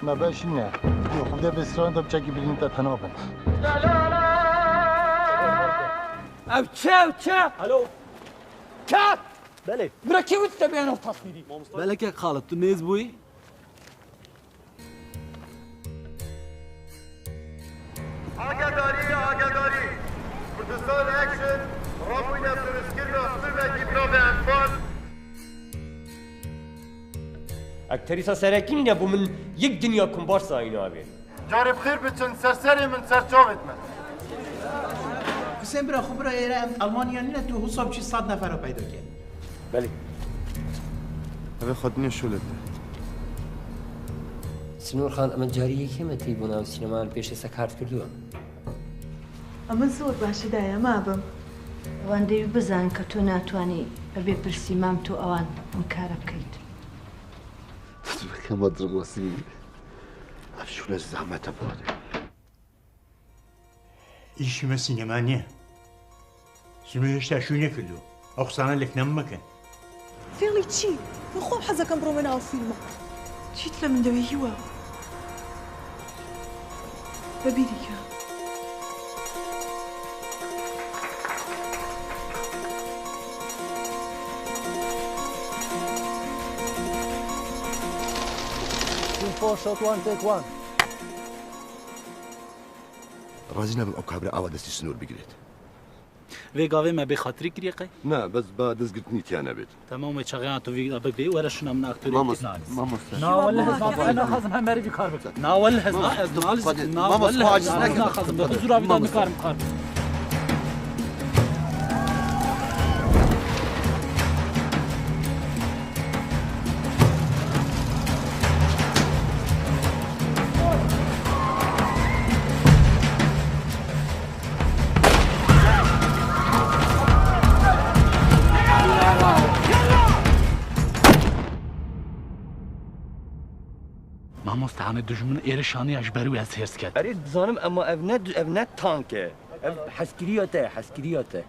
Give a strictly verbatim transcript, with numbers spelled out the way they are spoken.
Beş ne? Yok, bir de bir sıranı da bıçak gibi birinin de tanı ben. Ev çi, ev çi? Alo. Çap! Belê. Bırakı üç de beyan tasviri. Belê ke Xalid, tu nêz bûyî? Agedarî, agedarî. Kurdistan Action, rabûyne pirsgirina sivekî bi navê Enfal. Ek terîsa serekî nîne, bo min yek dinya kumbarsa îna avê. Carê bi xêr biçin, ser serê min, ser çavêt me. Husên bira, xwe bira êre, em Almanya nîne, tu husa biçî sed nefera peyda ke. Belê. Ev ê xwedinê şûlê bide. Sinûr Xan, ئەمە جاری یەکەمە تێی بۆ ناو سینەما لە پێشێستا کارت کردووە. ئەمە زۆر باشە دایە، مابم. ئەوان دەیوی بزان کە تۆ ناتوانی بەبێ پرسی مام تۆ ئەوان ئەم کارە بکەیت. Dibike me dirwasî. Ev şûne zehmet e bo. Îşî me sînema niye. Sînema hêşta şûnê kiriyo. Ew qisana lêk nem mekin. Fêlî çî? Min xwe hezekam biro min ew fîlma. Çît le min dewê hiwa. Bebîrî ke. Team four, shot one, take one. Razî nabim ew kabire awa destî Sinûr bigirêt. Vê gavê me bêxatirî kiriye qey? Ne, bes ba destgirtinî tiya nebêt. Tamam, wê çaxê tu vî bigirê, were şuna min aktorê. Mamoste, mamoste. Na welle ez naxwazim, ez naxwazim hemerî vî kar bikim. Na welle ez naxwazim, ez naxwazim. Mamoste, xwe aciz neke. Naxwazim, bi huzura vî de nikar bikim. Mamoste, hanê dijmin êrîş aniya ji ber wî ez hêrs ket. Erê, dizanim, ema ev ne, ev ne tank e. Ev heskiriya te, heskiriya te.